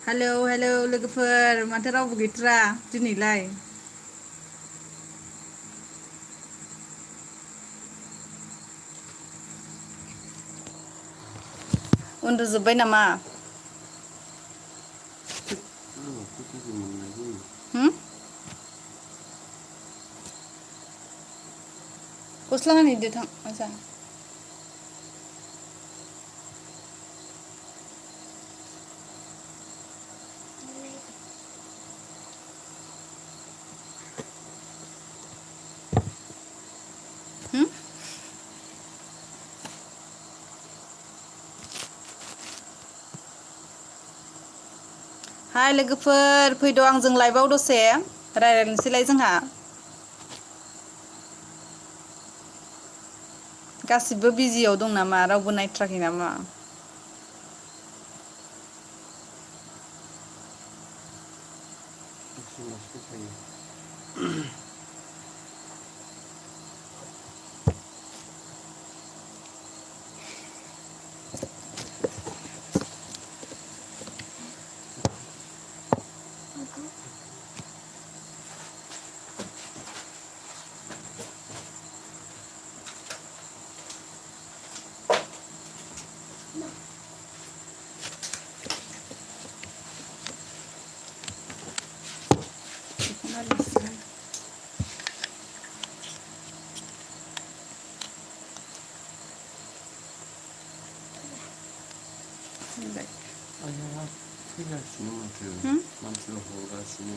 Hello hello लोगोफोर माथो रावबो गैथ्रा दिनैलाय उन्दुजोब्बाय नामा? होम? गस्ला गानहैदो थां आजा होम? हाय लोगोफोर फैद' आंजों लाइभआव दसे रायज्लायनोसैलाय जोंहा गासिबो बिजियाव दं नामा रावबो नायथ्राखै नामा?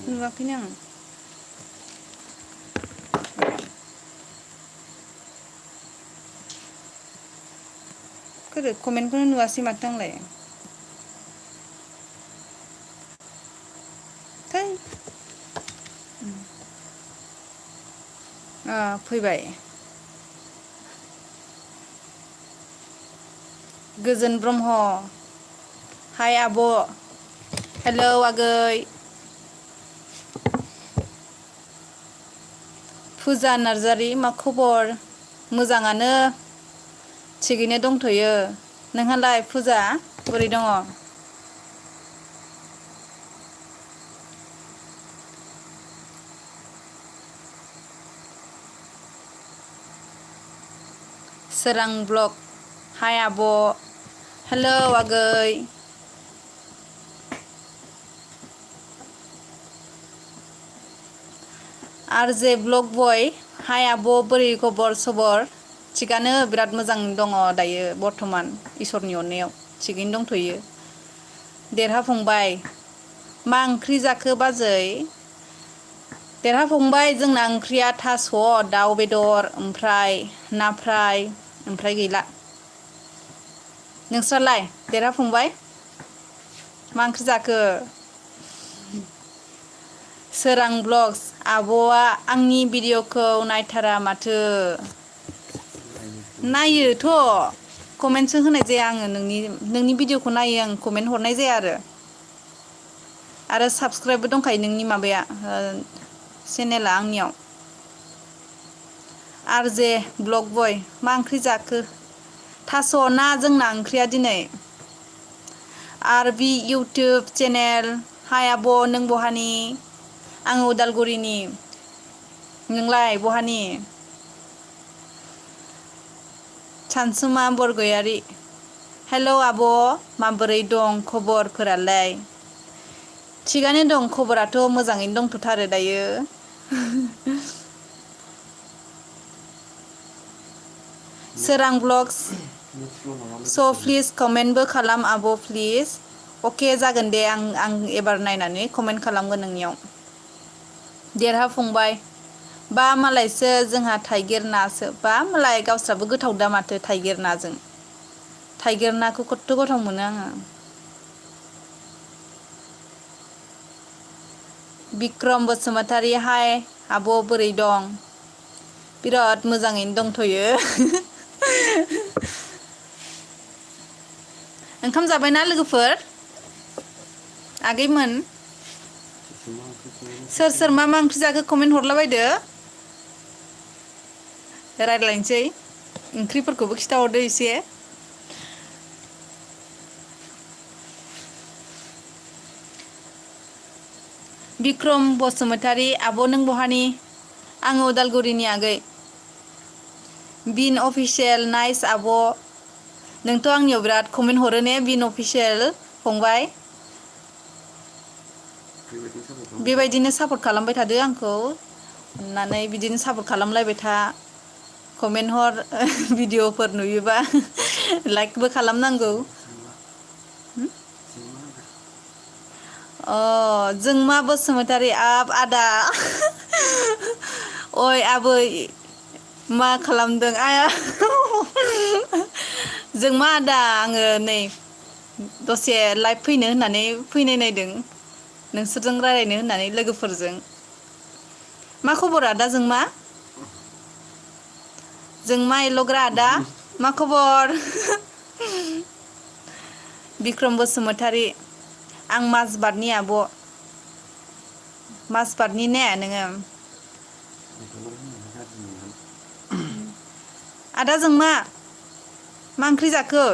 नुवाखैनो आं कमेन्टखौनो नुवासै माथो आंलाय थै फैबाय गोजोन ब्रह्म हाय आब' हेलौ आगै फुजा नार्जारि मा खबर मोजाङानो थिगैनो दंथ'यो नोंहालाय फुजा बोरै दङ? सोरां ब्लग हाय आब' हेलौ आगै आरजे ब्लक बय हाय आब' बोरै खबर सबर थिगानो बिराद मोजां दङ दायो बर्थमान इसोरनि अननायाव थिगैनो दंथ'यो देरहाफुंबाय मा ओंख्रि जाखो बाजै देरहाफुंबाय जोंना ओंख्रिया थास' दाउ बेदर ओमफ्राय ना फ्राय ओमफ्राय गैला नोंस्रालाय देरहाफुंबाय मा ओंख्रि जाखो सोरां ब्लगस आब'आ आंनि भिडिअ'खौ नायथारा माथो नायोथ' कमेन्टसो होनाय जाया आङो नोंनि भिडिअ'खौ नायो आं कमेन्ट हरनाय जाया आरो साबसक्राइबबो दंखायो नोंनि माबाया चेनेला आंनियाव आरजे ब्लक बय मा ओंख्रि जाखो थास' ना जोंना ओंख्रिया दिनै आर बि इउटुब चेनेल हाय आब' नों बहानि आङो उदालगुरिनि नोंलाय बहानि सानसुमा बरगयारि हेलौ आब' माबोरै दं खबरफोरालाय थिगानो दं खबराथ' मोजाङैनो दंथ'थारो दायो सोरां ब्लगस स' प्लिज कमेन्टबो खालाम आब' प्लिज अके जागोन दे आं एबार नायनानै कमेन्ट खालामगोन नोंनियाव देरहाफुंबाय बा मालायसो जोंहा थाइगिर नासो बा मालाय गावस्राबो गोथाव दा माथो थाइगिर नाजों थाइगिर नाखौ खदथ' गोथाव मोनो आङो बिक्रम बसुमतारी हाय आब' बोरै दं बिराद मोजाङैनो दंथ'यो ओंखाम जाबायना लोगोफोर आगैमोन सोर मा ओंख्रि जाखो कमेन्ट हरला बायदो रायज्लायनोसै ओंख्रिफोरखौबो खिथाहरदो एसे बिक्रम बसुमतारी आब' नों बहानि? आङो उदालगुरिनि आगै। बिन अफिसियेल नाइस आब'। नोंथ' आंनियाव बिराद कमेन्ट हरो ने बिन अफिसियेल फंबाय। बेबायदिनो सापर्ट खालामबाय थादो आंखौ अननानै बिदिनो सापर्ट खालामलायबाय था। कमेन्ट हर भिडिअफोर नुयोबा लाइकबो खालामनांगौ। अ जोंमा बसुमतारी आप आदा अय आबै मा खालामदों आइया जोंमा आदा आङो नै दसे लाइभ फैनो होननानै फैनाय नायदों नोंसोरजों रायलायनो होननानै लोगोफोरजों। मा खबर आदा जोंमा? जोंमा एल'ग्रा आदा मा खबर? बिक्रम बसुमतारी आं माजबाटनि आब'। माजबाटनि ने नोङो? आदा जोंमा मा ओंख्रि जाखो?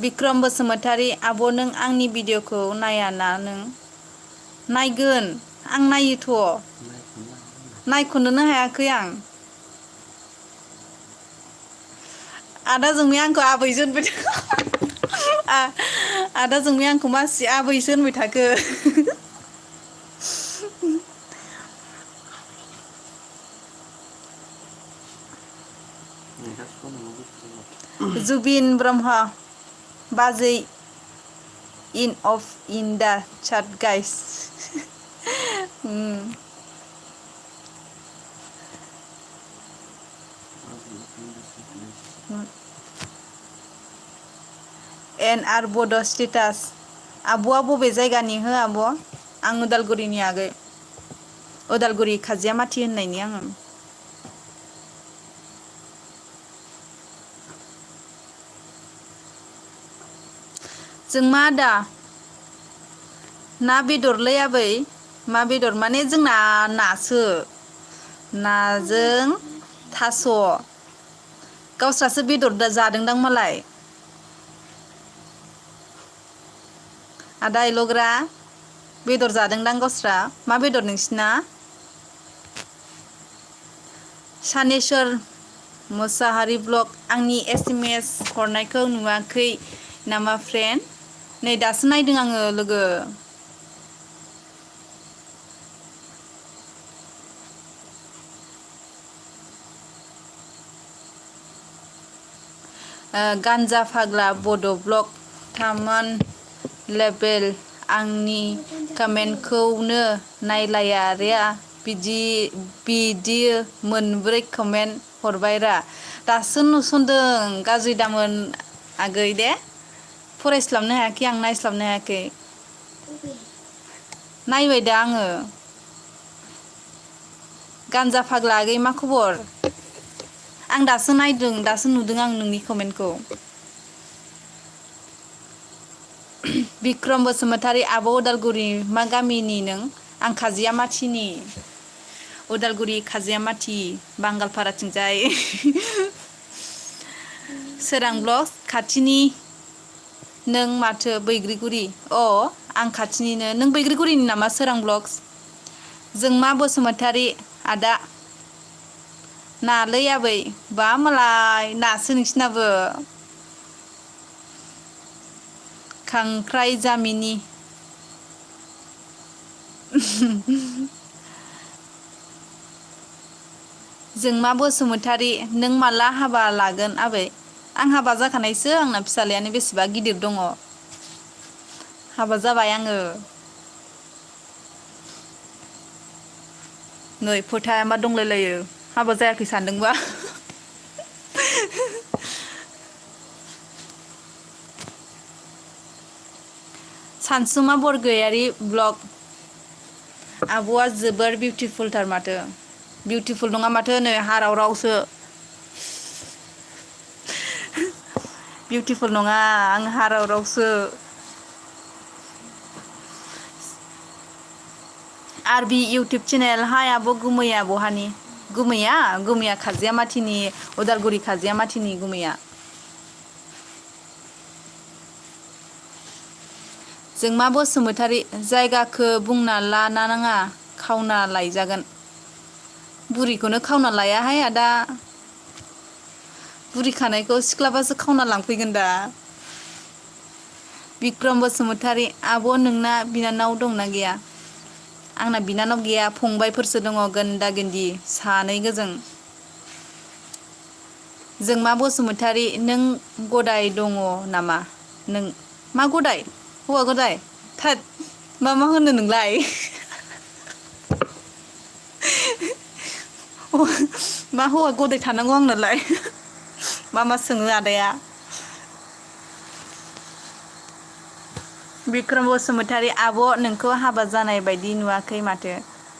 बिक्रम बसुमतारी आब' नों आंनि भिडिअखौ नायाना नों? नायगोन आं नायोथ'। नायख'नोनो हायाखै आं। आदा जोंमाया आंखौ आबैसो होनबाय आदा जोंमाया आंखौ मासि आबैसो होनबाय थाखो। जुबिन ब्रह्म बाजै इन अफ इन दा चाट गाइस। एन आर बड' स्टेटास आब'आ बबे जायगानि हो आब'? आं उदालगुरिनि आगै उदालगुरि खाजियामाथि होननायनि आङो। जोंमा आदा ना बेदरलै आबै मा बेदर माने जोंना नासो। नाजों थास'। गावस्रासो बेदर जादोंदां मालाय। आदा एल'ग्रा बेदर जादोंदां गावस्रा मा बेदर नोंसिना? सानेस्वर मोसाहारि ब्लग आंनि SMS हरनायखौ नुवाखै नामा फ्रेन्ड? नै दासो नायदों आङो लोगो। गान्जा फाग्ला बड' ब्लग थामान लेबेल आंनि कमेन्टखौनो नायलाया रे बिदि मोनब्रै कमेन्ट हरबायरा दासो नुसनदों गाज्रि दामोन आगै दे फरायस्लाबनो हायाखै आं नायस्लाबनो हायाखै नायबाय दा आङो गान्जा फाग्ला आगै मा खबर आं दासो नायदों दासो नुदों आं नोंनि कमेन्टखौ बिक्रम बसुमतारी आब' उदालगुरि मा गामिनि नों आं खाजियामाथिनि उदालगुरि खाजियामाथि बांगालपाराथिंजाय सोरां ब्लक खाथिनि नों माथो बैग्रिगुरि अ आं खाथिनिनो नों बैग्रिगुरिनि नामा सोरां ब्लगस जोंमा बसुमतारी आदा नालै आबै बा मालाय नासो नोंसिनाबो खांख्राइ जामिनि जोंमा बसुमतारी नों माला हाबा लागोन आबै आं हाबा जाखानायसो आंना फिसाज्लायानो बेसेबा गिदिर दङ हाबा जाबाय आङो नै फोथाया मा दंलायलायो हाबा जायाखै सानदोंबा सानसुमा बरगयारि ब्लग आब'आ जोबोर बिउटिफुलथार माथो बिउटिफुल नङा माथो नै हाराव रावसो बिउटिफुल नङा आं हाराव रावसो आरबि इउटुब चेनेल हाय आब' गुमैया बहानि गुमैया खाजियामाथिनि उदालगुरि खाजियामाथिनि गुमैया जोंमा बसुमतारी जायगाखौ बुंना लाना नाङा खावना लायजागोन। बुरिखौनो खावना लायाहाय आदा। बुरि खानायखौ सिख्लाबासो खावना लांफैगोन दा। बिक्रम बसुमतारी आब' नोंना बिनानाव दंना गैया? आंना बिनानाव गैया फंबायफोरसो दङ गोनदा गोनदि सानै गोजों। जोंमा बसुमतारी नों गदाय दङ नामा? नों मा गदाय हौवा गदाय? थोद मा होनो नोंलाय? मा हौवा गदाय थानांगौ आंनालाय? मा सोङो आदाया? बिक्रम बसुमतारी आब' नोंखौ हाबा जानाय बायदि नुवाखै माथो?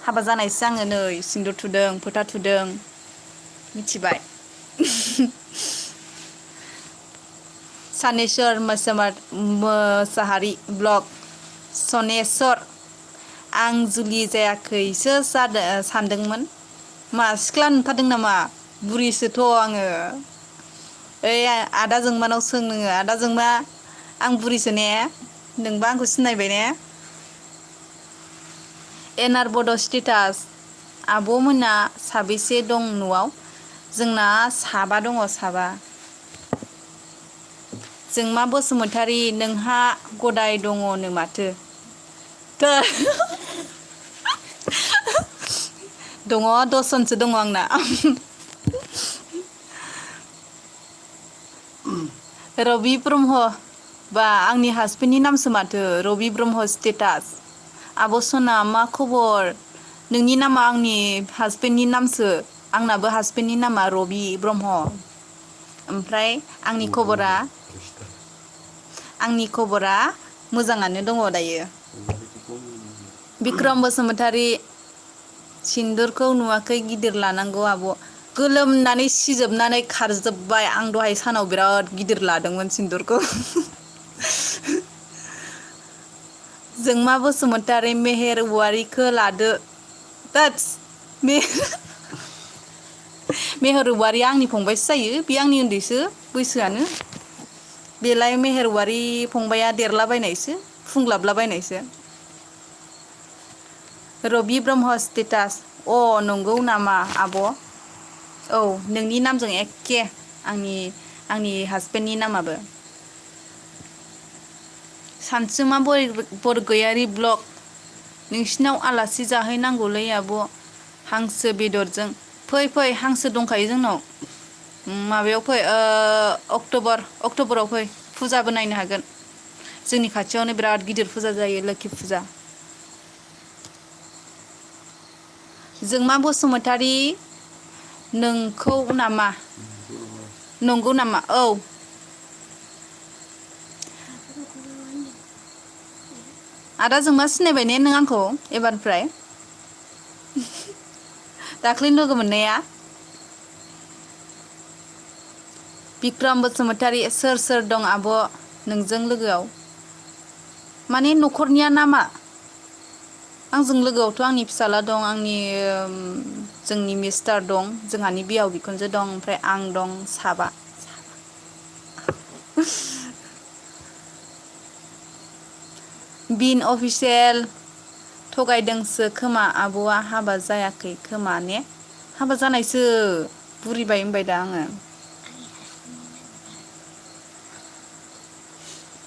हाबा जानायसो आङो नै सिन्दुर थुदों फोथा थुदों मिथिबाय। सानेस्वर मोसाहारि ब्लग सनेस्वर आं जुलि जायाखैसो सानदोंमोन। मा सिख्ला नुथारदों नामा? बुरिसोथ' आङो। ओइ आदा जोंमानाव सों नोङो आदा जोंमा आं बुरिसो ने? नोंबा आंखौ सिनायबाय ने? एनार बड' स्टेटास आब' मोना साबेसे दं न'आव? जोंना साबा दङ साबा। जोंमा बसुमतारी नोंहा गदाय दङनो माथो? दङ 10 जनसो दङ आंना। रबि ब्रह्म बा आंनि हासबेन्डनि नामसो माथो रबि ब्रह्म स्टेटास। आब' सना मा खबर? नोंनि नामा आंनि हासबेन्डनि नामसो। आंनाबो हासबेन्डनि नामा रबि ब्रह्म। ओमफ्राय आंनि खबरा मोजाङानो दङ दायो। बिक्रम बसुमतारी सिन्दुरखौ नुवाखै गिदिर लानांगौ आब'। गोलोमनानै सिजोबनानै खारजोब्बाय आं दहाय सानाव बिराद गिदिर लादोंमोन सिन्दुरखौ। जोंमा बसुमतारी मेहेर औवारिखौ लादो। थोदस मेहेर औवारिया आंनि फंबायसो जायो बे आंनि उन्दैसो बैसोआनो। बेलाय मेहेर औवारि फंबाया देरलाबायनायसो फुंग्लाबलाबायनायसो। रबि ब्रह्म स्टेटास अ नंगौ नामा आब'? औ नोंनि नामजों एखे आंनि हासबेन्डनि नामाबो। सानसुमा बरगयारि ब्लग नोंसिनाव आलासि जाहैनांगौलै आब'। हांसो बेदरजों फै हांसो दंखायो जोंनाव। माबायाव फै अक्ट'बराव फै फुजाबो नायनो हागोन। जोंनि खाथियावनो बिराद गिदिर फुजा जायो लोखि फुजा। जोंमा बसुमतारी नंगौ नामा? औ। आदा जोंमा सिनायबाय ने नों आंखौ एबारनिफ्राय? दाख्लै लोगो मोननाया। बिक्रम बसुमतारी सोर दं आब' नोंजों लोगोआव? माने न'खरनिया नामा? आंजों लोगोआवथ' आंनि फिसाला दं जोंनि मिस्टार दं जोंहानि बिहाव बिखुनजो दं ओमफ्राय आं दं साबा। बिन अफिसियेल थगायदोंसो खोमा आब'आ हाबा जायाखै खोमा ने? हाबा जानायसो बुरिबाय होनबाय दा आङो।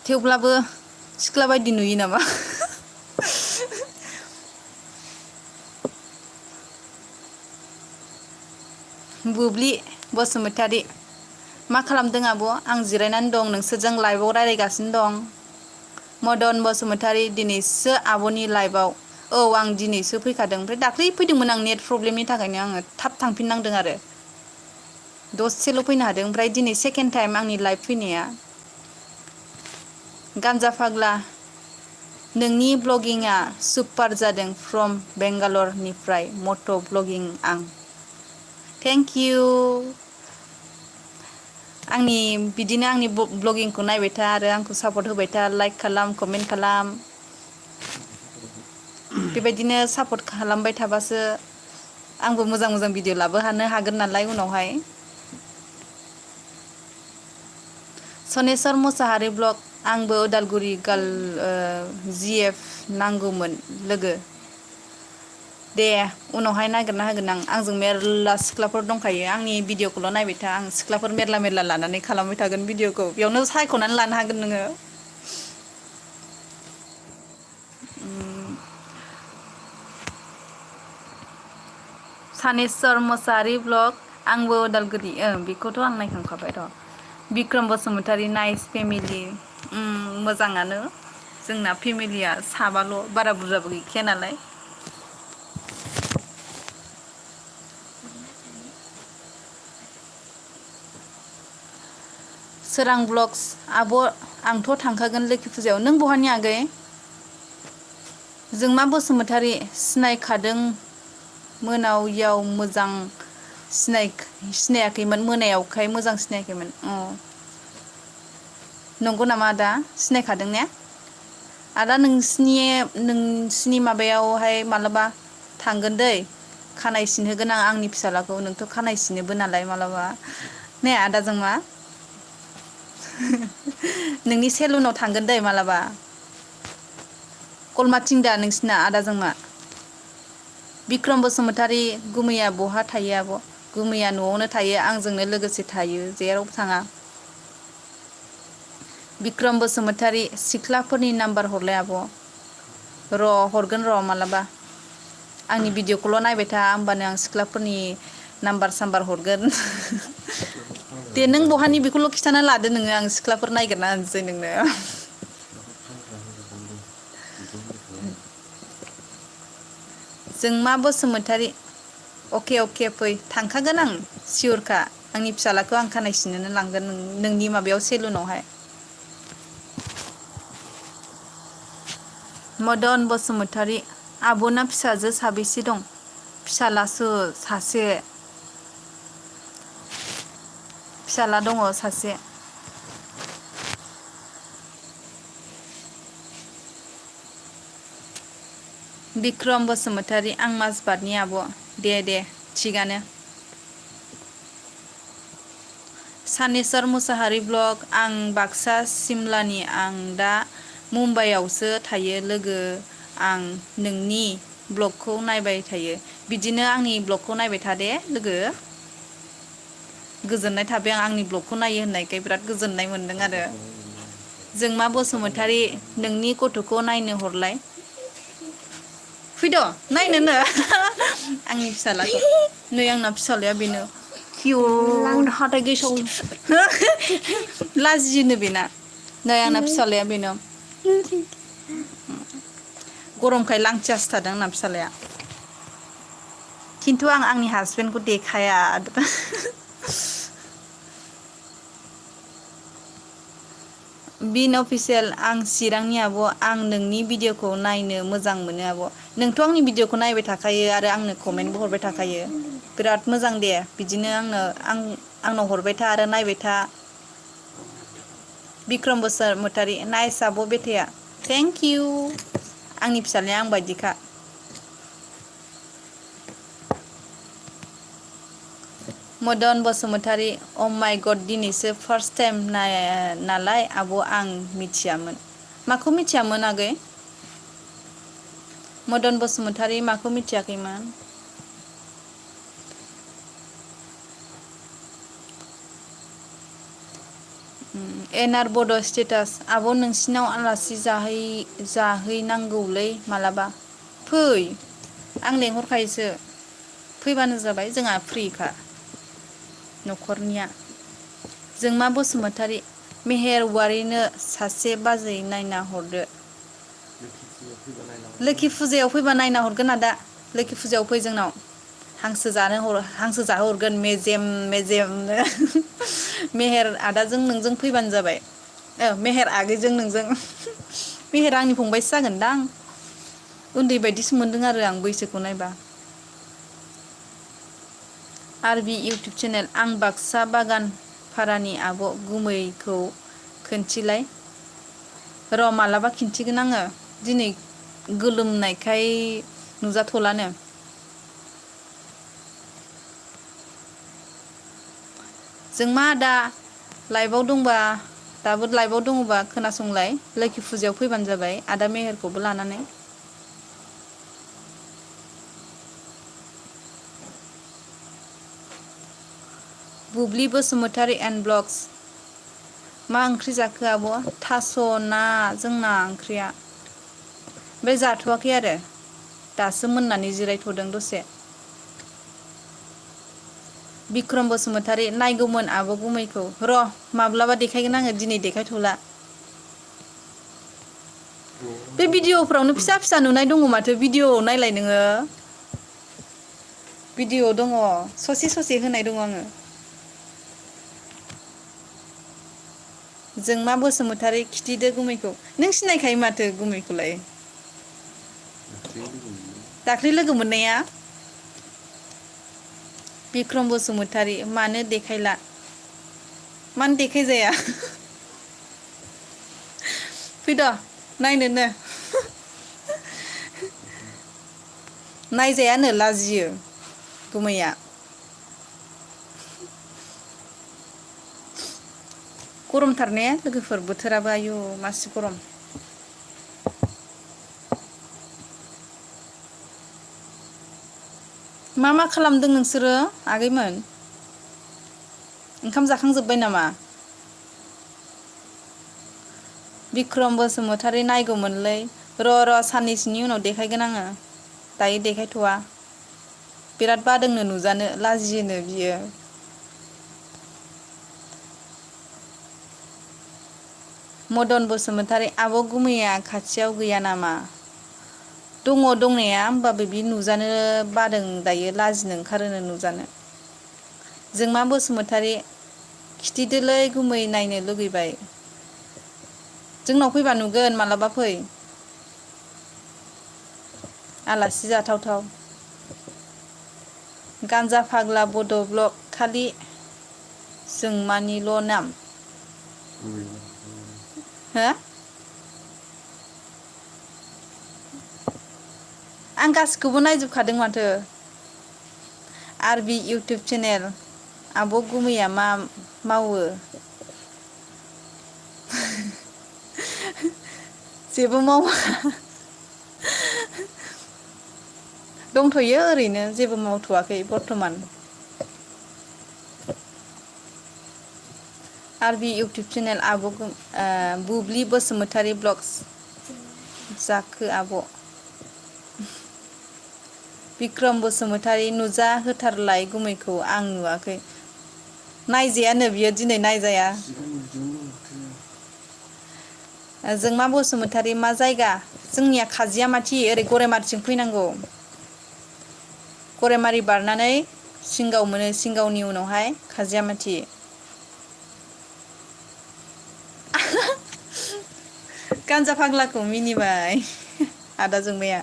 थेवब्लाबो सिख्ला बायदि नुयो नामा? बुब्लि बसुमतारी मा खालामदों आब'? आं जिरायनानै दं नोंसोरजों लाइभआव रायज्लायगासिनो दं। मदन बसुमतारी दिनैसो आब'नि लाइभआव। औ आं दिनैसो फैखादों ओमफ्राय दाख्लै फैदोंमोन आं नेट प्रब्लेमनि थाखायनो आङो थाब थांफिननांदों आरो। दसेल' फैनो हादों ओमफ्राय दिनै सेकेन्ड टाइम आंनि लाइभ फैनाया। गानजा फाग्ला नोंनि ब्लगिंआ सुपार जादों फ्रम बेंगालरनिफ्राय मट' ब्लगिं आं। Thank you. बिदिनो आंनि ब्लगिंखौ नायबाय था आरो आंखौ सापर्ट होबाय था लाइक खालाम कमेन्ट खालाम। बेबायदिनो सापर्ट खालामबाय थाबासो आंबो मोजां भिडिअ लाबोनो हागोन नालाय उनावहाय। सनेस्वर मोसाहारि ब्लग आंबो उदालगुरि GF नांगौमोन लोगो। दे उनावहाय नागिरना होगोन आंजों मेरला सिख्लाफोर दंखायो आंनि भिडिअखौल' नायबाय था आं सिख्लाफोर मेरला मेरला लानानै खालामबाय थागोन भिडिअखौ बेयावनो सायख'नानै लानो हागोन नोङो। सानेस्वर मोसाहारि ब्लग आंबो उदालगुरि बेखौथ' आं नायखांखाबाय र'। बिक्रम बसुमतारी नाइस फेमिलि मोजाङानो जोंना फेमिलिया साबाल' बारा बुरजाबो गैखाया नालाय। सोरां ब्लग्स आब' आंथ' थांखागोन लोखि फुजायाव नों बहानि आगै? जोंमा बसुमतारी सिनायखादों मोनायाव मोजां सिनायाखैमोन मोनायावखाय मोजां सिनायाखैमोन नंगौ नामा आदा सिनायखादों ने आदा नोंसिनि माबायावहाय मालाबा थांगोन दै खानाय सिनहोगोन आं आंनि फिसाज्लाखौ नोंथ' खानाय सिनोबो नालाय मालाबा ने आदा जोंमा नोंनि सेलुनाव थांगोन दै मालाबा कलमाथिं दा नोंसिना आदा जोंमा बिक्रम बसुमतारी गुमैया बहा थायो आब' गुमैया न'आवनो थायो आंजोंनो लोगोसे थायो जेरावबो थाङा बिक्रम बसुमतारी सिख्लाफोरनि नाम्बार हरलाय आब' र' हरगोन र' मालाबा आंनि भिडिअखौल' नायबाय था होमबानो आं सिख्लाफोरनि नाम्बार साम्बार हरगोन दे नों बहानि बेखौल' खिन्थाना लादो नोङो आं सिख्लाफोर नायगिरना होनोसै नोंनो जोंमा बसुमतारी अके फै थांखागोन आं सिउरखा आंनि फिसाज्लाखौ आं खानाय सिननोनो लांगोन नोंनि माबायाव सेलुनावहाय मदन बसुमतारी आब'ना फिसाजो साबेसे दं फिसालासो सासे फिसाला दङ सासे बिक्रम बसुमतारी आं माजबादनि आब' दे थिगानो सानेस्वर मुसाहारि ब्लग आं बाक्सा सिमलानि आं दा मुम्बाइआवसो थायो लोगो आं नोंनि ब्लगखौ नायबाय थायो बिदिनो आंनि ब्लगखौ नायबाय था दे लोगो गोजोननाय थाबाय आं आंनि ब्लगखौ नायो होननायखाय बिराद गोजोननाय मोन्दों आरो जोंमा बसुमतारी नोंनि गथ'खौ नायनो हरलाय फैद' नायनोनो आंनि फिसाज्लाखौ नै आंना फिसाज्लाया बेनो किउट हाथाय गेसाव लाजियोनो बेना नै आंना फिसाज्लाया बेनो गरमखाय लांथियासो थादों आंना फिसाज्लाया खिन्थु आं आंनि हासबेन्डखौ देखाया बिन अफिसियेल आं चिरांनि आब' आं नोंनि भिडिअखौ नायनो मोजां मोनो आब' नोंथ' आंनि भिडिअखौ नायबाय थाखायो आरो आंनो कमेन्टबो हरबाय थाखायो बिराद मोजां दे बिदिनो आंनाव हरबाय था आरो नायबाय था बिक्रम बसुमतारी नाइस आब' बेथाया थेंक इउ आंनि फिसाज्लाया आं बायदिखा मदन बसुमतारी अ माइ गड दिनैसो फार्स्ट टाइम नालाय आब' आं मिथियामोन माखौ मिथियामोन आगै मदन बसुमतारी माखौ मिथियाखैमोन एनआर बड' स्टेटास आब' नोंसिनाव आलासि जाहैनांगौलै मालाबा फै आं लेंहरखायोसो फैबानो जाबाय जोंहा फ्रिखा न'खरनिया जोंमा बसुमतारी मेहेर औवारिनो सासे बाजै नायना हरदो लोखि फुजायाव फैबा नायना हरगोन आदा लोखि फुजायाव फै जोंनाव हांसो जाहोहरगोन मेजेमनो मेहेर आदाजों नोंजों फैबानो जाबाय मेहेर आगैजों नोंजों मेहेर आंनि फंबायसो जागोनदां उन्दै बायदिसो मोनदों आरो आं बैसोखौ नायबा आरबि इउटुब चेनेल आं बाक्सा बागानपारानि आब' गुमैखौ खोन्थिलाय र' मालाबा खिन्थिगोन आङो दिनै गोलोमनायखाय नुजाथ'लानो जोंमा आदा लाइभआव दंबा दाबो लाइभआव दङबा खोनासंलाय लोखि फुजायाव फैबानो जाबाय आदा मेहेरखौबो लानानै। बुब्लि बसुमतारी एन्ड ब्लग्स मा ओंख्रि जाखो आब'? थास' ना जोंना ओंख्रिया। बे जाथ'वाखै आरो दासो मोननानै जिरायथ'दों दसे। बिक्रम बसुमतारी नायगौमोन आब' गुमैखौ र' माब्लाबा देखायगोन आङो दिनै देखायथ'ला। बे भिडिअ'फ्रावनो फिसा फिसा नुनाय दङ माथो भिडिअ' नायलाय नोङो। भिडिअ' दङ ससे ससे होनाय दङ आङो। जोंमा बसुमतारी खिथिदो गुमैखौ नों सिनायखायो माथो गुमैखौलाय। दाख्लै लोगो मोननाया बिक्रम बसुमतारी मानो देखायला मानो देखायजाया फैद' नायनोनो नायजायानो लाजियो गुमैया। गरमथार ने लोगोफोर बोथोराबो आयु मासि गरम। मा मा खालामदों नोंसोरो आगैमोन? ओंखाम जाखांजोब्बाय नामा? बिक्रम बसुमतारी नायगौमोनलै र' साननैसोनि उनाव देखायगोन आङो। दायो देखायथ'वा बिराद बादोंनो नुजानो लाजियोनो बियो। मदन बसुमतारी आब' गुमैया खाथियाव गैया नामा? दङ दंनाया होमबाबो बि नुजानो बादों दायो लाजिनो ओंखारोनो नुजानो। जोंमा बसुमतारी खिथिदोलै गुमै नायनो लुगैबाय। जोंनाव फैबा नुगोन मालाबा फै। आलासि जाथावथाव। गानजा फाग्ला बड' ब्लग खालि जोंमानिल' नाम हो आं गासिखौबो नायजोबखादों माथो। आरबि इउटुब चेनेल आब' गुमैया मा मावो? जेबो मावा दंथ'यो ओरैनो जेबो मावथ'वाखै बर्थमान। आरबि इउटुब चेनेल आब' बुब्लि बसुमतारी ब्लग्स जाखो आब'? बिक्रम बसुमतारी नुजा होथारलाय गुमैखौ आं नुवाखै। नायजायानो बियो दिनै नायजाया। जोंमा बसुमतारी मा जायगा? जोंनिया खाजियामाथि ओरै गराइमाथिथिं फैनांगौ। गराइमारि बारनानै सिंगाव मोनो सिंगावनि उनावहाय खाजियामाथि। गानजा फाग्लाखौ मिनिबाय आदा जोंमाया।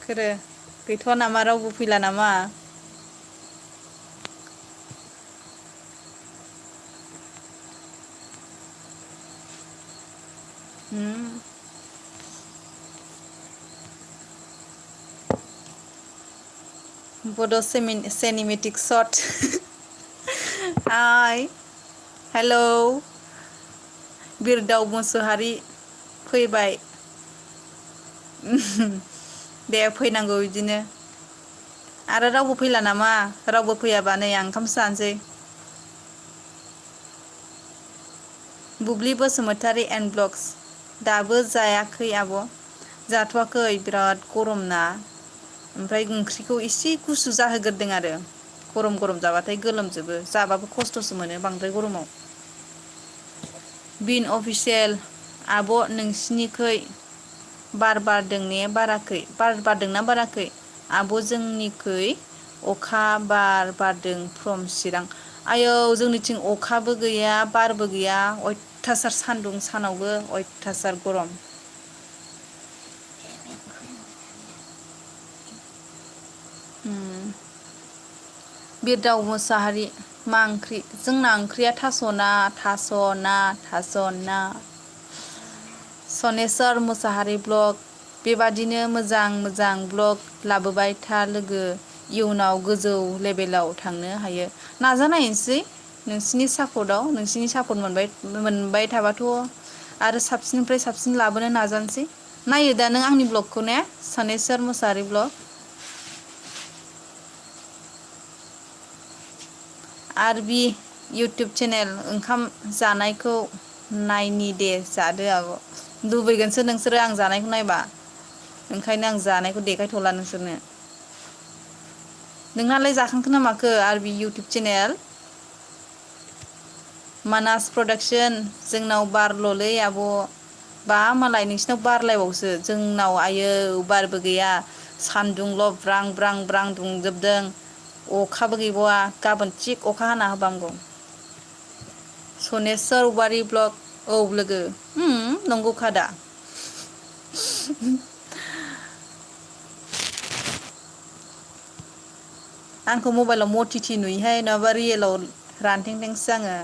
सोरो गैथ'वा नामा रावबो फैला नामा? बड' सिनेमेटिक शट हाय हेलौ बिरदाव मुसाहारि फैबाय। दे फैनांगौ बिदिनो। आरो रावबो फैला नामा? रावबो फैयाबा नै आं ओंखामसो जानोसै। बुब्लि बसुमतारी एन्ड ब्लग्स दाबो जायाखै आब'? जाथ'वाखै बिराद गरम ना। ओमफ्राय ओंख्रिखौ एसे गुसु जाहोग्रोदों आरो। गरम गरम जाबाथाय गोलोमजोबो जाबाबो खस्थ'सो मोनो बांद्राय गरमाव। बिन अफिसियेल आब' नोंसिनिखै बार बारदों ने बाराखै बार बारदोंना बाराखै? आब' जोंनिखै अखा बार बारदों फ्रम चिरां। आयौ जोंनिथिं अखाबो गैया बारबो गैया अयथासार सान्दुं सानावबो अयथासार गरम। बिरदाव मुसाहारि मा ओंख्रि? जोंना ओंख्रिया थास' ना थास' ना थास' ना। सनेस्वर मुसाहारि ब्लग बेबादिनो मोजां मोजां ब्लग लाबोबाय था लोगो इयुनाव गोजौ लेभेलाव थांनो हायो नाजानायनोसै नोंसिनि सापर्टआव नोंसिनि सापर्ट मोनबाय थाबाथ' आरो साबसिननिफ्राय साबसिन लाबोनो नाजानोसै नायो दा नों आंनि ब्लगखौ ने सनेस्वर मुसाहारि ब्लग आरबि इउटुब चेनेल ओंखाम जानायखौ नायनि दे जादो आब' लुबैगोनसो नोंसोरो आं जानायखौ नायबा ओंखायनो आं जानायखौ देखायथ'ला नोंसोरनो नोंनालाय जाखांखो ना माखो आरबि इउटुब चेनेल मानास प्रडाक्सन जोंनाव बारल'लै आब' बा मालाय नोंसिनाव बारलायबावसो जोंनाव आयै बारबो गैया सान्दुंल' ब्रां ब्रां ब्रां दुंजोबदों अखाबो गैबावा गाबोन थिग अखा हाना होबा हामगौ सनेस्वर औवारि ब्लग औ लोगो नंगौखादा आंखौ मबाइलाव मटिटि नुयोहाय नङाबा रियेलाव रानथेंथेंसो आङो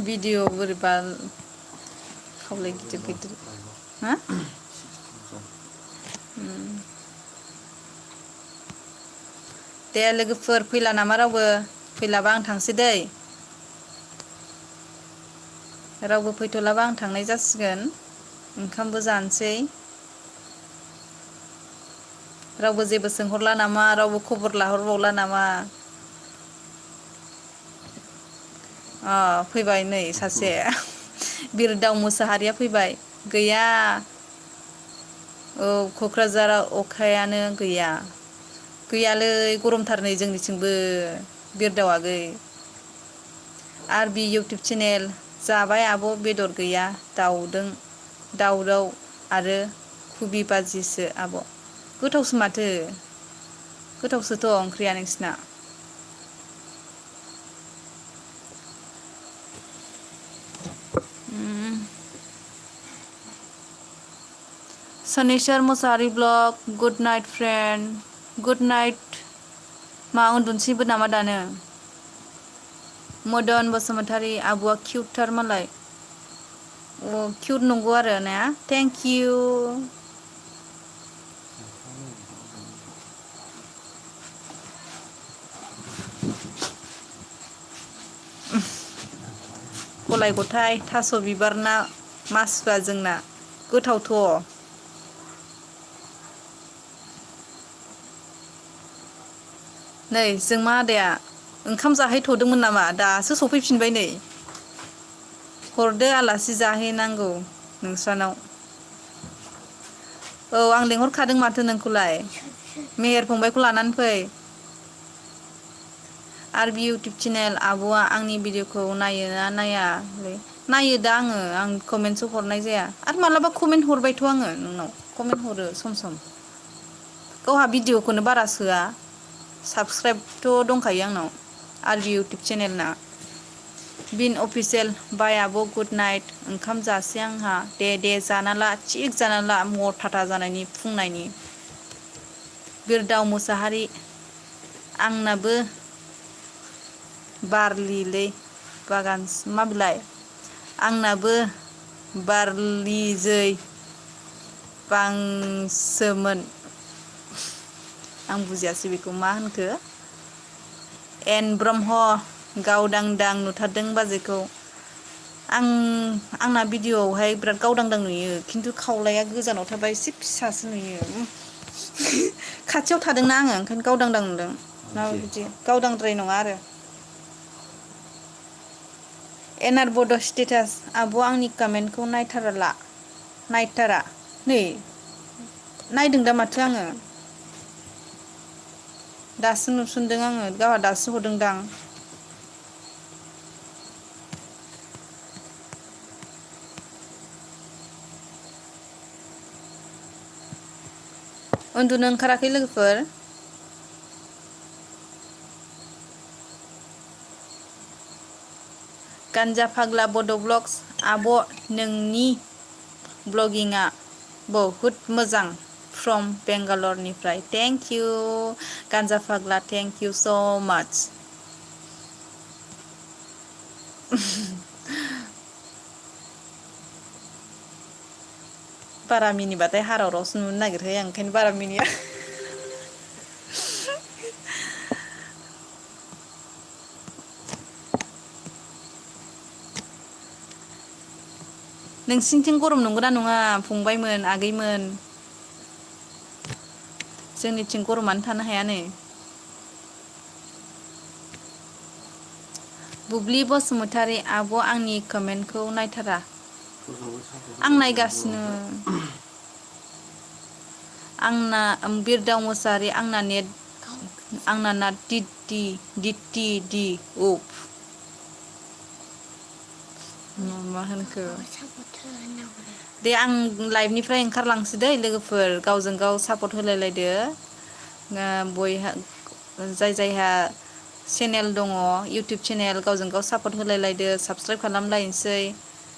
भिडिअ बोरैबा खावलाय गिदिर गिदिर हा दे लोगोफोर फैला नामा रावबो फैलाबा आं थांसै दै रावबो फैथ'लाबा आं थांनाय जासिगोन ओंखामबो जानोसै रावबो जेबो सोंहरला नामा रावबो खबर लाहरबावला नामा फैबाय नै सासे बिरदाव मुसाहारिया फैबाय गैया औ क'क्राझाराव अखायानो गैया गैयालै गरमथार नै जोंनिथिंबो बिरदाव आगै आरबि इउटुब चेनेल जाबाय आब' बेदर गैया दाउराव आरो कबि बाजिसो आब' गोथावसो माथो गोथावसोथ' ओंख्रिया नोंसिना Saneswar Musahary blog good night friend good night मा उन्दुनोसैबो नामा दानो मदन बसुमतारी आब'आ किउटथार मालाय किउट नंगौ आरो ना थेंक इउ गलाय गथाय थास' बिबार ना मासुवा जोंना गोथावथ' नै जोंमा आदाया ओंखाम जाहैथ'दोंमोन नामा दासो सफैफिनबाय नै हरदो आलासि जाहैनांगौ नोंस्रानाव औ आं लेंहरखादों माथो नोंखौलाय मेहेर फंबायखौ लानानै फै आरबि इउटुब चेनेल आब'आ आंनि भिडिअखौ नायोना नायालै नायो दा आं कमेन्टसो हरनाय जाया आरो मालाबा कमेन्ट हरबायथ' आङो नोंनाव कमेन्ट हरो सम सम गावहा भिडिअखौनो बारा सोआ साबसक्राइबथ' दंखायो आंनाव आरबि इउटुब चेनेलना बिन अफिसियेल बाय आब' गुड नाइट ओंखाम जासै आंहा दे जाना ला थिग जाना ला मथाथा जानायनि फुंनायनि बिरदाव मुसाहारि आंनाबो बारलिलै बागान मा बिलाइ आंनाबो बारलिजै बांसोमोन आं बुजियासै बेखौ मा होनखो एन ब्रह्म गावदांदां नुथारदों बाजैखौ आंना भिडिअ'आवहाय बिराद गावदांदां नुयो खिन्थु खावलाया गोजानाव थाबा एसे फिसासो नुयो खाथियाव थादोंना आङो ओंखायनो गावदांदां नुदों ना बिदि गावदांद्राय नङा आरो एनार बड' स्टेटास आब' आंनि कमेन्टखौ नायथारा नै नायदों दा माथो आङो दासो नुसनदों आङो गावहा दासो हरदोंदां उन्दुनो ओंखाराखै लोगोफोर गान्जा फाग्ला बड' ब्लग्स आब' नोंनि ब्लगिंआ बहुद मोजां फ्रम बेंगालरनिफ्राय थेंक इउ गान्जा फाग्ला थेंक इउ स' माच बारा मिनिबाथाय हारावरावसो नुनो नागिरखायो आं ओंखायनो बारा मिनिया नोंसिनिथिं गरम नंगौना नङा फंबायमोन आगैमोन जोंनिथिं गरमानो थानो हाया नै बुब्लि बसुमतारी आब' आंनि कमेन्टखौ नायथारा आं नायगासिनो आंना बिरदाव मोसाहारि आंना नेट आंना ना दिति दि उफ मा होनखो दे आं लाइभनिफ्राय ओंखारलांसै दै लोगोफोर गावजों गाव सापर्ट होलायलायदो बयहा जाय जायहा चेनेल दङ इउटुब चेनेल गावजों गाव सापर्ट होलायलायदो साबसक्राइब खालामलायनोसै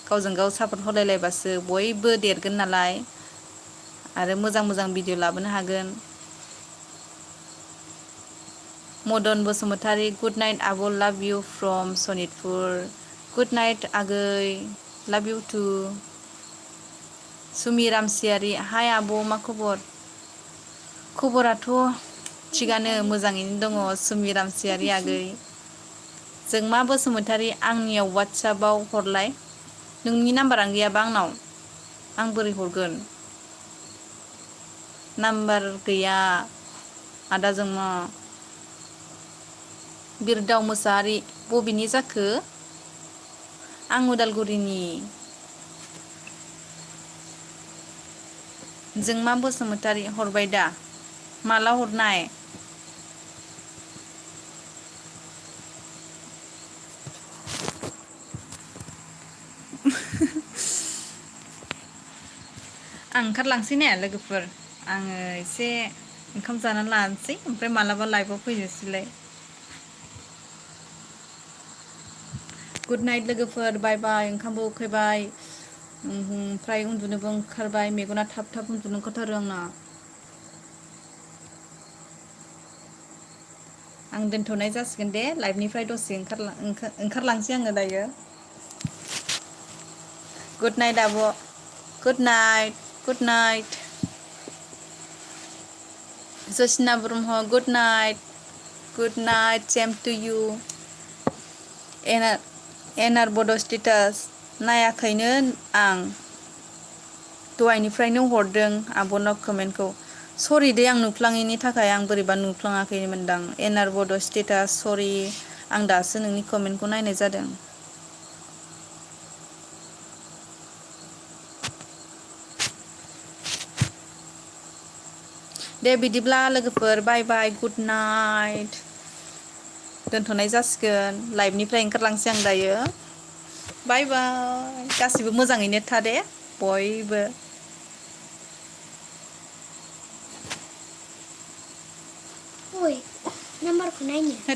गावजों गाव सापर्ट होलायलायबासो बयबो देरगोन नालाय आरो मोजां मोजां भिडिअ लाबोनो हागोन मदन बसुमतारी गुड नाइट आब' love you from Sonitpur good night आगै लाभ इउ टु सुमि रामसियारि हाय आब' मा खबर खबराथ' थिगानो मोजाङैनो दङ सुमि रामसियारि आगै जोंमा बसुमतारी आंनियाव वाट्सएपाव हरलाय नोंनि नाम्बारानो गैयाबा आंनाव आं बोरै हरगोन नाम्बार गैया आदा जोंमा बिरदाव मोसाहारि बबेनि जाखो आं उदालगुरिनि जोंमा बसुमतारी हरबाय दा माला हरनाय आं ओंखारलांसै ने लोगोफोर आङो एसे ओंखाम जानानै लानोसै ओमफ्राय मालाबा लाइभआव फैनोसैलाय गुड नाइट लोगोफोर बाय बाय ओंखामबो उखैबाय ओमफ्राय उन्दुनोबो ओंखारबाय मेगना थाब थाब उन्दुनो ओंखारथारो आंना आं दोनथ'नाय जासिगोन दे लाइभनिफ्राय दसे ओंखारलांसै आङो दायो गुड नाइट आब' good night good night Josina Brahma good night same to you एनार बड' स्टेटास नायाखैनो आं दहायनिफ्रायनो हरदों आब'नाव कमेन्टखौ सरि दे आं नुफ्लाङैनि थाखाय आं बोरैबा नुफ्लाङाखैमोनदां एनआर बड' स्टेटास सरि आं दासो नोंनि कमेन्टखौ नायनाय जादों दे बिदिब्ला लोगोफोर बाय बाय गुड नाइट दोनथ'नाय जासिगोन लाइभनिफ्राय ओंखारलांसै आं दायो बाय बाय गासिबो मोजाङैनो था दे बयबो नाम्बारखौ नायनो